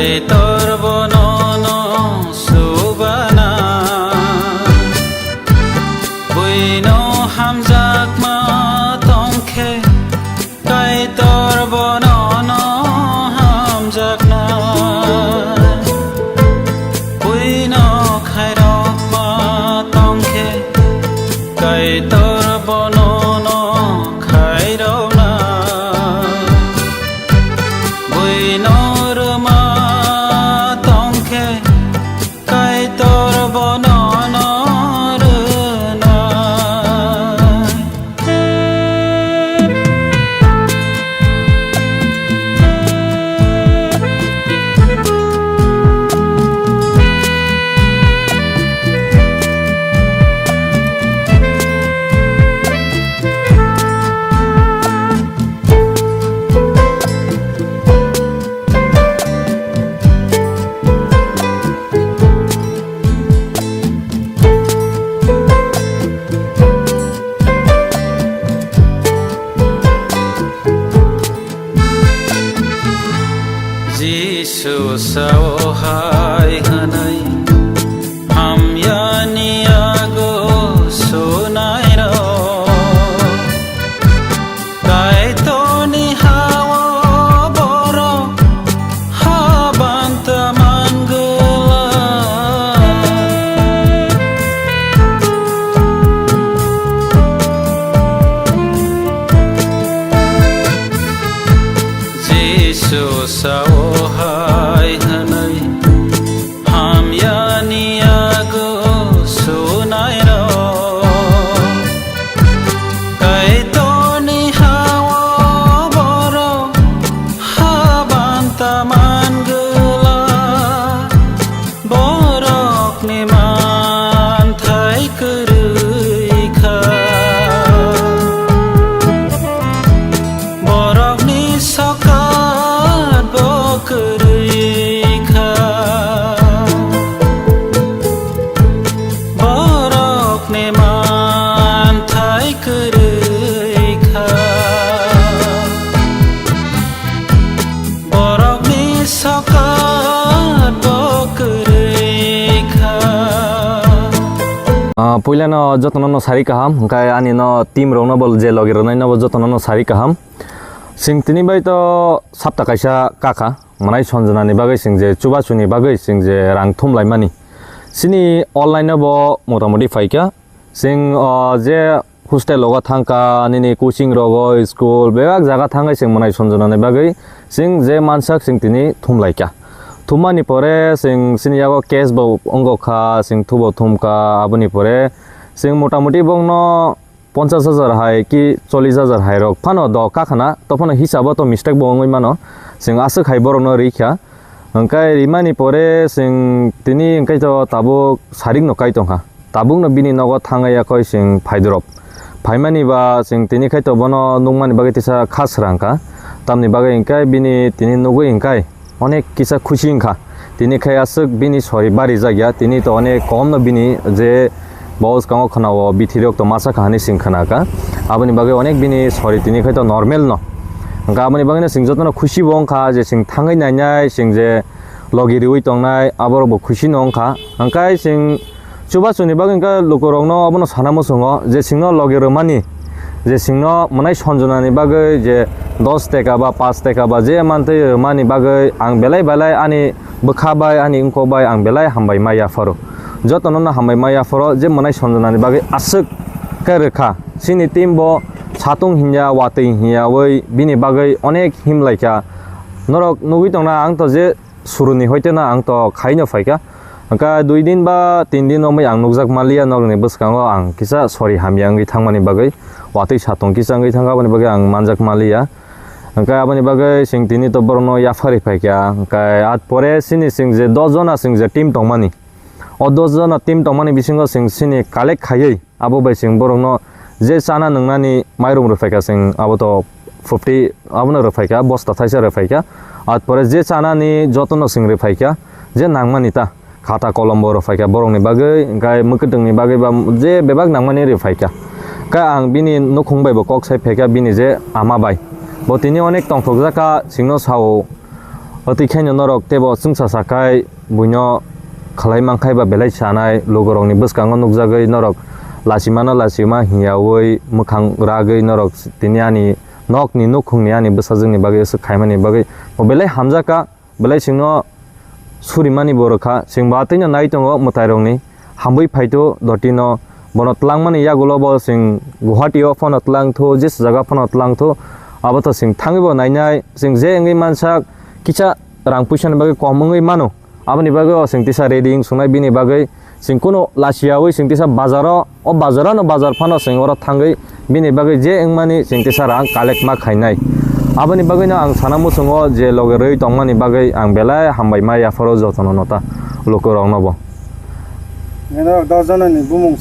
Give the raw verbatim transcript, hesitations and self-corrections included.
Kaitor bono no subana, buino hamjakma tongkhe, Kaitor bono no hamjakna, buino khairokma tongkhe, Kaitor bono no khairokna. Buino rwma tongkhe, Kaitor bono no rwnai. Jisu sao hai hwnwi, hamyani yago sunairok. Kaitorni ha-o borok habanta mangwlak. Jisu sao hai hwnwi, hamyani yago sunairok. Kaitorni ha-o borok habanta mangwlak. Borokni manthai kwrwi kha. Borokni sokat bo kwrwi kha. Borokni manthai kwrwi kha. Borokni sokat bo kwrwi kha. Ah, puilano jotono no sari kaham, hwnkhe ani no team rokno bo je logi rwnai no bo jotono no sari kaham. Chwng tini bai to sapta kaisa kakha, mwnai sonjona ni bagwi chwng je chubachu ni bagwi chwng je rang thum laimani. Chini online no bo motamoti phaikha. Chwng, o, je hostel rogo thangkha, nini coaching rogo, school, bebak jaga thangwi chwng mwnai sonjona ni bagwi chwng je mansak chwng tini thum laikha. Thummani pore chwng chini yago cash bo wngkha, chwng thubo thumkha, aboni pore chwng motamoti bongno ponchas hajar hai ki chollish hajar hai rok phano do kakhana, to phano hisabo to mistake bo wngwi mano, chwng aswk hai borokno rikha. Hwnkhe rimani pore chwng tini hwnkhe to tabuk sarik no kai tongkha. Tabukno bini nogo thangwi yakoi chwng phaidorop. Phaimani ba chwng tini khai to bono nukmani bagwi tisa kha srang kha. Tamni bagwi hwnkhe bini tini nugwi hwnkhe onek kisa khusi wngkha. Tini khai aswk bini sori bari jakya. Tini to onek komno bini je bo swkango khwnao bithi rok to masa kha hinwi chwng khna kha. Aboni bagwi onek bini sori tini khai to normal no. Hwnkhe aboni bagwino chwng jotono khusi bo wngkha je chwng thangwi nainai, chwng je logi riwi tongnai, aborok bo khusi no wngkha. Hwnkhe chwng chubachu ni bagwi hwnkhe lukurokno obono sana muchungo je chwngno logi rwmani, je chwngno mwnai sonjona ni bagwi je dos teka ba paanch teka ba je mantwi rwmani bagwi ang belai belai ani bwkha bai, ani wngkok bai ang belai hambai ma yapharo. Jotono no hambai ma yapharo je mwnai sonjona ni bagwi aswk khe rwkha. Chini team bo satung hinya, watwi hinya wi bini bagwi onek him laikha. Norok nugwi tongna ang to je suruni hoiteno ang to khaino phaikha. Hwnkhe dui din ba tin din romwi ang nukjak manliya, nokni bwskango ang kisa sori hamya wngwi thangmani bagwi, watwi satung kisa wngwi thangkha, aboni bagwi ang manjak manliya. Hwnkhe aboni bagwi chwng tini to borokno yapharwi phaikha. Hwnkhe at pore chini chwng je dos jona chwng je team tongmani, o dos jona team tongmani bisingo chwng chini collect khaiwi, abo bai chwng borokno je chana nwngnani mairum rwphaikha chwng abo to fifty abono rwphaikha, bosta thaisa rwphaikha. At pore je chanani jotono chwng rwphaikha, je nangmani ta khata kolom bo rwphaikha borokni bagwi, hwnkhe mwkhwtwngni bagwi ba je bebak nangmani rwphaikha. Khe ang bini nukhung bai bo kok sai phaikha, bini je ama bai bo tini onek tongthokjak kha, chwngno sao. Twi khaino norok teibo chwngsa sakhai buino khlai mankhai ba belai sanai logorokni bwskango nukjagwi norok lachimano lachima hiyaui mwkhang ragwi norok tini ani nokni nukhungni ani bwsajwkni bagwi aswk khaimani bagwi bo belai hamjakha, belai chwngno surimani bo rwkha, chwng bo atwino nai tongo mwtairokni. Hambai phaithu dotino, bono twlangmani yagulo bo chwng Guwahati o phano twlangthu, jesa jaga phano twlangthu, abo to chwng thangwi bo nainai, chwng je wngwi mansak kisa rang puisa ni bagwi kom wngwi mano, aboni bagwi o chwng tisa ready wng sungnai, bini bagwi chwng kunu lachiyaui chwng tisa bazaro, o bazarano bazar phano chwng oro thangwi bini bagwi je wngmani chwng tisa rang collect ma khainai. Aboni bagwino ang sana muchungo je loge rwi tongmani bagwi ang belai hambai ma yapharo jotono nota lukurokno bo. Norok dos jonani bumung